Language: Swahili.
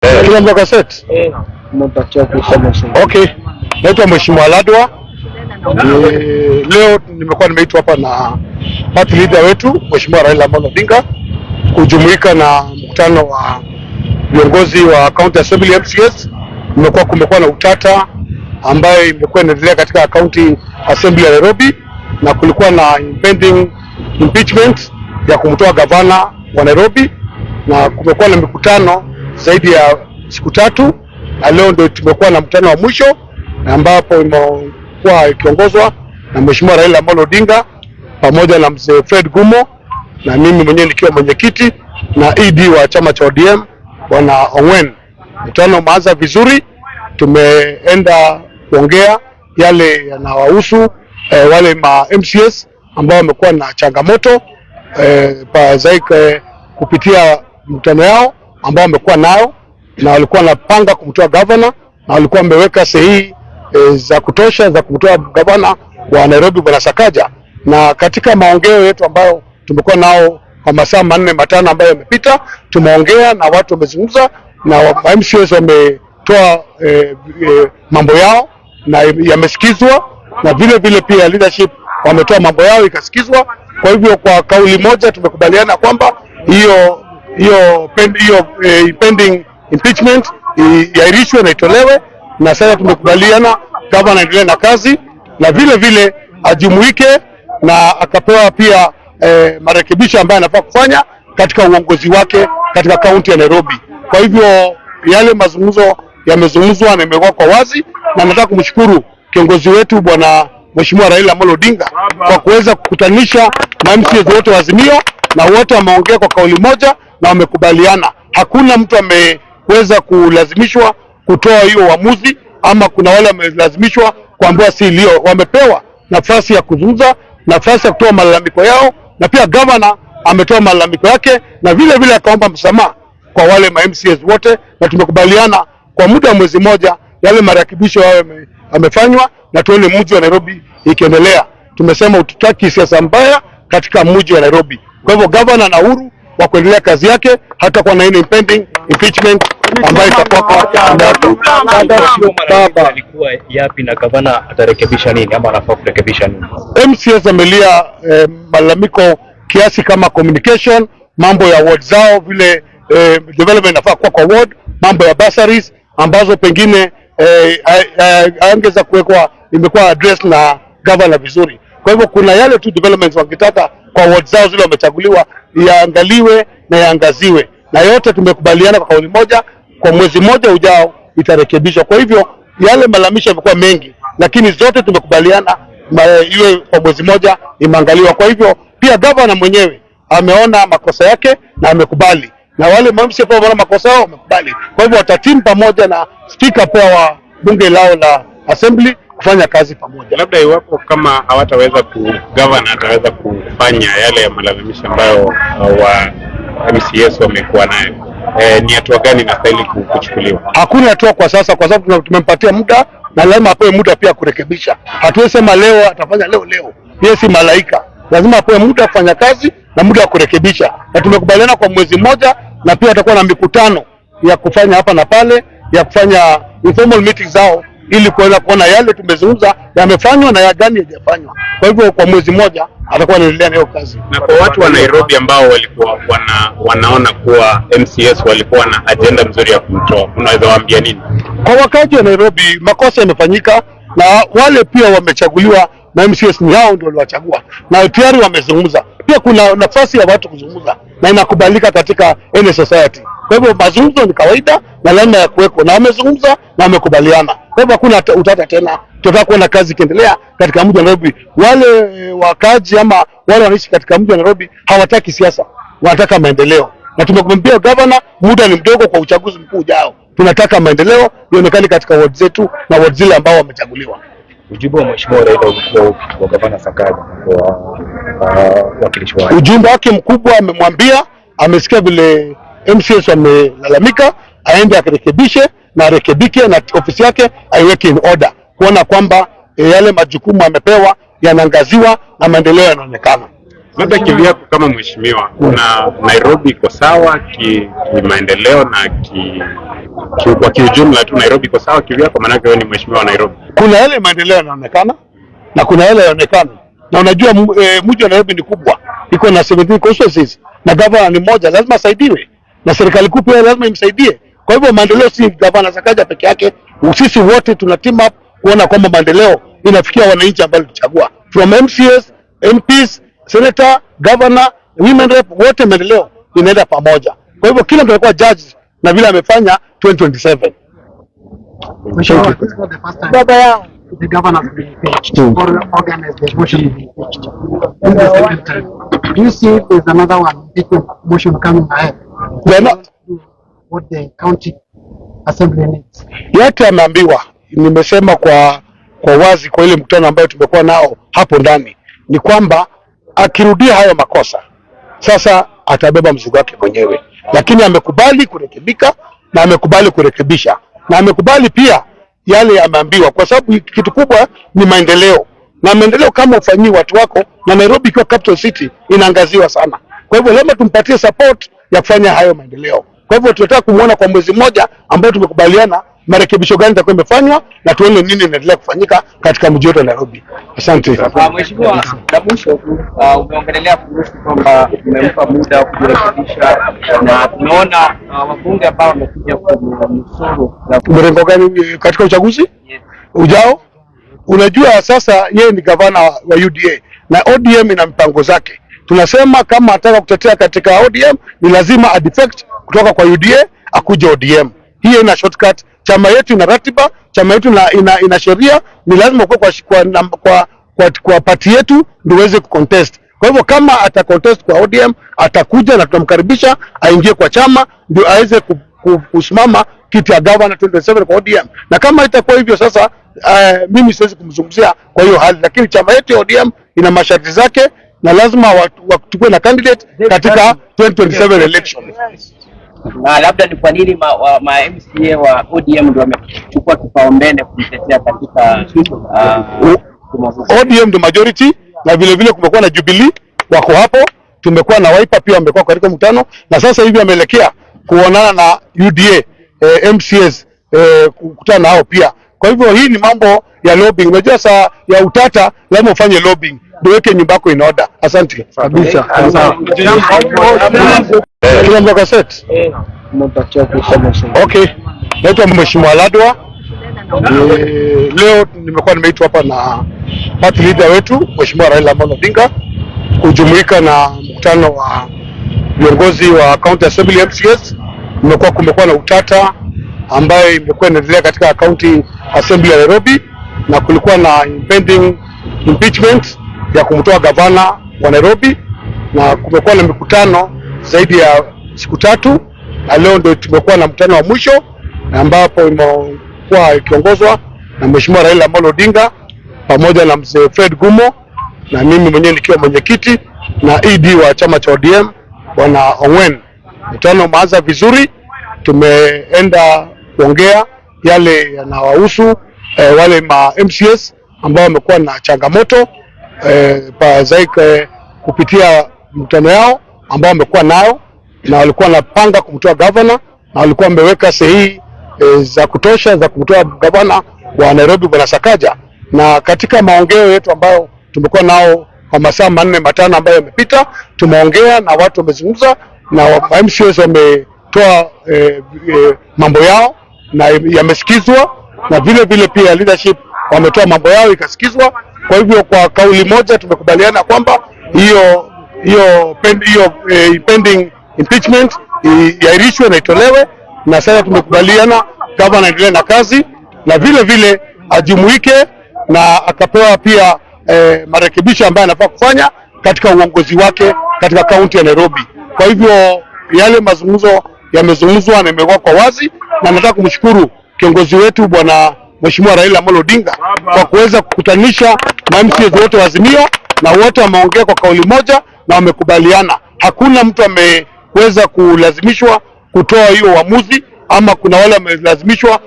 Kila mtu akaseti? Okay. Naitwa Mheshimiwa Ladwa. Leo nimekuwa nimeitwa hapa na party leader wetu Mheshimiwa Raila Amolo Odinga kujumuika na mkutano wa viongozi wa County Assembly MCAs. Kumekuwa na utata ambayo imekuwa inaendelea katika County Assembly ya Nairobi, na kulikuwa na impending impeachment ya kumtoa gavana wa Nairobi, na kumekuwa na mikutano zaidi ya siku 3, na leo ndio tumekuwa na mkutano wa mwisho ambapo imekuwa ikiongozwa na Mheshimiwa Raila Amolo Odinga pamoja na mzee Fred Gumo na mimi mwenyewe nikiwa mwenyekiti na ED wa chama cha ODM Bwana Ongwen. Mkutano umeanza vizuri, tumeenda kuongea yale yanawahusu wale ma MCAs ambao wamekuwa na changamoto kupitia mkutano yao ambao wamekuwa nayo, na walikuwa wanapanga kumtoa governor na walikuwa wameweka sahihi za kutosha za kumtoa gavana wa Nairobi Bwana Sakaja. Na katika maongeo yetu ambayo tumekuwa nao kwa masaa 4 5 ambayo yamepita, tumeongea na watu wamezungumza na MCAs wametoa mambo yao na yamesikizwa, na vile vile pia leadership wametoa mambo yao ikasikizwa. Kwa hivyo kwa kauli moja tumekubaliana kwamba hiyo pending impeachment iahirishwe na itolewe, na sasa tumekubaliana gavana aendelee na kazi na vile vile ajumuike na akapewa pia marekebisho ambayo anafaa kufanya katika uongozi wake katika kaunti ya Nairobi. Kwa hivyo yale mazungumzo yamezungumzwa na imekuwa kwa wazi, na nataka kumshukuru kiongozi wetu Bwana Mheshimiwa Raila Amolo Odinga kwa kuweza kukutanisha ma MCAs wote wa Azimio, na wote wameongea kwa kauli moja na wamekubaliana. Hakuna mtu ameweza kulazimishwa kutoa hiyo uamuzi, ama kuna wale wamelazimishwa kuambiwa si lio. Wamepewa nafasi ya kuzungumza, nafasi ya kutoa malalamiko yao, na pia gavana ametoa malalamiko yake na vile vile akaomba msamaha kwa wale ma MCAs wote, na tumekubaliana kwa muda wa mwezi mmoja yale marekebisho yao yamefanywa na tuone mji wa Nairobi ikiendelea. Tumesema hatutaki siasa mbaya katika mji wa Nairobi. Kwa hivyo gavana ana uhuru wa kuendelea kazi yake hata kwa na ile impending impeachment ambayo itakuwa kwa Baba alikuwa yapi na gavana atarekebisha nini ama anafaa kurekebisha nini? MCAs amelia malalamiko kiasi kama communication, mambo ya ward zao vile development inafaa kuwa kwa ward, mambo ya bursaries ambazo pengine angeweza kuwekwa imekuwa address na governor vizuri. Kwa hivyo kuna yale tu developments wangetaka kwa ward zao zile wamechaguliwa yaangaliwe na yaangaziwe, na yote tumekubaliana kwa kauli moja, kwa mwezi mmoja ujao itarekebishwa. Kwa hivyo yale malalamisho yamekuwa mengi, lakini zote tumekubaliana iwe kwa mwezi mmoja imeangaliwa. Kwa hivyo pia gavana mwenyewe ameona makosa yake na amekubali, na wale MCA pia wameona makosa yao wamekubali. Kwa hivyo watateam pamoja na speaker pia wa bunge lao la assembly kufanya kazi pamoja. Labda iwapo kama hawataweza ku governor ataweza kufanya yale ya malalamisho ambayo wa MCAs wamekuwa nayo, ni hatua gani inastahili kuchukuliwa? Hakuna hatua kwa sasa, kwa sababu tumempatia muda na lazima apewe muda pia kurekebisha. Hatuwezi sema leo atafanya leo leo, yeye si malaika, lazima apewe muda kufanya kazi na muda wa kurekebisha, na tumekubaliana kwa mwezi mmoja, na pia atakuwa na mikutano ya kufanya hapa na pale ya kufanya informal meetings zao ili kuweza kuona yale tumezungumza yamefanywa na ya gani hayajafanywa. Kwa hivyo kwa mwezi mmoja atakuwa anaendelea na hiyo kazi. Na kwa watu wa Nairobi ambao walikuwa wanaona kuwa MCAs walikuwa na agenda mzuri ya kumtoa, unaweza waambia nini? Kwa wakazi wa Nairobi, makosa yamefanyika na wale pia wamechaguliwa na MCAs ni hao ndio waliwachagua na tayari wamezungumza. Pia kuna nafasi ya watu kuzungumza na inakubalika katika any society. Kwa hivyo mazungumzo ni kawaida na lazima ya kuweko, na wamezungumza na wamekubaliana. Kwa hivyo hakuna utata tena, tunataka kuona kazi ikiendelea katika mji wa Nairobi. Wale wakazi ama wale wanaishi katika mji wa Nairobi hawataki siasa, wanataka maendeleo, na tumemwambia gavana muda ni mdogo kwa uchaguzi mkuu ujao. Tunataka maendeleo ionekane katika ward zetu na ward zile ambao wamechaguliwa. Ujumbe wa Mheshimiwa Raila ulikuwa upi kwa gavana Sakaja kwa wakilishi wake? Ujumbe wake mkubwa amemwambia, amesikia vile MCAs wamelalamika, aende akarekebishe na arekebike na ofisi yake aiweke in order, kuona kwamba yale majukumu amepewa yanaangaziwa na maendeleo yanaonekana. Labda kivyako kama mheshimiwa, una Nairobi iko sawa kimaendeleo na kwa kiujumla tu Nairobi iko sawa kivyako, maanake wewe ni mheshimiwa wa Nairobi? Kuna yale maendeleo yanaonekana na kuna yale yaonekana, na unajua mji wa Nairobi ni kubwa, iko na 17 constituencies na gavana ni mmoja, lazima asaidiwe na serikali kuu pia lazima imsaidie. Kwa hivyo maendeleo si gavana Sakaja peke yake, sisi wote tuna team up kuona kwamba maendeleo inafikia wananchi ambao tulichagua, from MCAs, MPs, senator, governor, women rep, wote maendeleo inaenda pamoja. Kwa hivyo kila mtu atakuwa judge na vile amefanya 2027. Mheshimiwa, this is not the first time Baba yao. The governor has been impeached or organized the motion to be impeached. This is the second time. Do you see there's another one, impeachment motion coming ahead? They are not. Do what the county assembly needs. Yote ameambiwa, nimesema kwa wazi kwa ile mkutano ambayo tumekuwa nao hapo ndani, ni kwamba akirudia hayo makosa sasa atabeba mzigo wake mwenyewe, lakini amekubali kurekebika na amekubali kurekebisha na amekubali pia yale ameambiwa, kwa sababu kitu kubwa ni maendeleo, na maendeleo kama ufanyii watu wako, na Nairobi ikiwa capital city inaangaziwa sana. Kwa hivyo lazima tumpatie support ya kufanya hayo maendeleo. Kwa hivyo tunataka kumuona kwa mwezi mmoja ambao tumekubaliana marekebisho gani itakuwa imefanywa na tuone nini inaendelea kufanyika katika mji wetu wa Nairobi. Asante. Mheshimiwa, la mwisho tu, umeongelelea kuhusu kwamba umempa muda wa kujirekebisha na tumeona wabunge ambao wamekuja kumnusuru. Mrengo gani katika uchaguzi ujao? Unajua sasa yeye ni gavana wa UDA na ODM ina mipango zake. Tunasema kama anataka kutetea katika ODM ni lazima adefect kutoka kwa UDA akuje ODM. Hiyo ina shortcut. Chama yetu ina ratiba, chama yetu ina sheria, ni lazima ukuwe kwa party yetu ndio uweze kucontest. Kwa hivyo kama ata contest kwa ODM atakuja na tunamkaribisha aingie kwa chama ndio aweze kusimama kiti ya governor 2027 kwa ODM. Na kama itakuwa hivyo sasa, mimi siwezi kumzungumzia kwa hiyo hali, lakini chama yetu ya ODM ina masharti zake na lazima wachukue na candidate katika 2027 election. Na labda ni kwa nini ma MCA wa ODM ndio wamechukua kipaumbele kumtetea katika ODM ndio majority na vile vile kumekuwa na Jubilee wako hapo, tumekuwa na Wiper pia wamekuwa katika mkutano, na sasa hivi ameelekea kuonana na UDA MCAs kukutana nao pia. Kwa hivyo hii ni mambo ya lobbying. Unajua saa ya utata lazima ufanye lobbying ndio weke nyumba yako in order. Asante kabisa. Kila mtu akaseti. Okay, naitwa Mheshimiwa Ladwa. Leo nimekuwa nimeitwa hapa na party leader wetu Mheshimiwa Raila Amolo Odinga kujumuika na mkutano wa viongozi wa County Assembly MCAs. Kumekuwa na utata ambayo imekuwa inaendelea katika County Assembly ya Nairobi, na kulikuwa na impending impeachment ya kumtoa gavana wa Nairobi, na kumekuwa na mikutano zaidi ya siku 3, na leo ndio tumekuwa na mkutano wa mwisho ambapo imekuwa ikiongozwa na Mheshimiwa Raila Amolo Odinga pamoja na mzee Fred Gumo na mimi mwenyewe nikiwa mwenyekiti na ED wa chama cha ODM Bwana Ongwen. Mkutano umeanza vizuri, tumeenda kuongea yale yanawahusu wale ma MCAs ambao wamekuwa na changamoto kupitia mkutano yao ambao wamekuwa nayo, na walikuwa wanapanga kumtoa governor na walikuwa wameweka sahihi za kutosha za kumtoa gavana wa Nairobi Bwana Sakaja. Na katika maongeo yetu ambayo tumekuwa nao kwa masaa 4 5 ambayo yamepita, tumeongea na watu wamezungumza na MCAs wametoa mambo yao na yamesikizwa, na vile vile pia leadership wametoa mambo yao ikasikizwa. Kwa hivyo kwa kauli moja tumekubaliana kwamba hiyo impending impeachment iahirishwe na itolewe, na sasa tumekubaliana gavana aendelee na kazi na vile vile ajumuike na akapewa pia marekebisho ambayo anafaa kufanya katika uongozi wake katika kaunti ya Nairobi. Kwa hivyo yale mazungumzo yamezungumzwa na imekuwa kwa wazi, na nataka kumshukuru kiongozi wetu Bwana Mheshimiwa Raila Amolo Odinga kwa kuweza kukutanisha ma MCAs wote wa Azimio, na wote wameongea kwa kauli moja na wamekubaliana. Hakuna mtu ameweza kulazimishwa kutoa hiyo uamuzi ama kuna wale wamelazimishwa.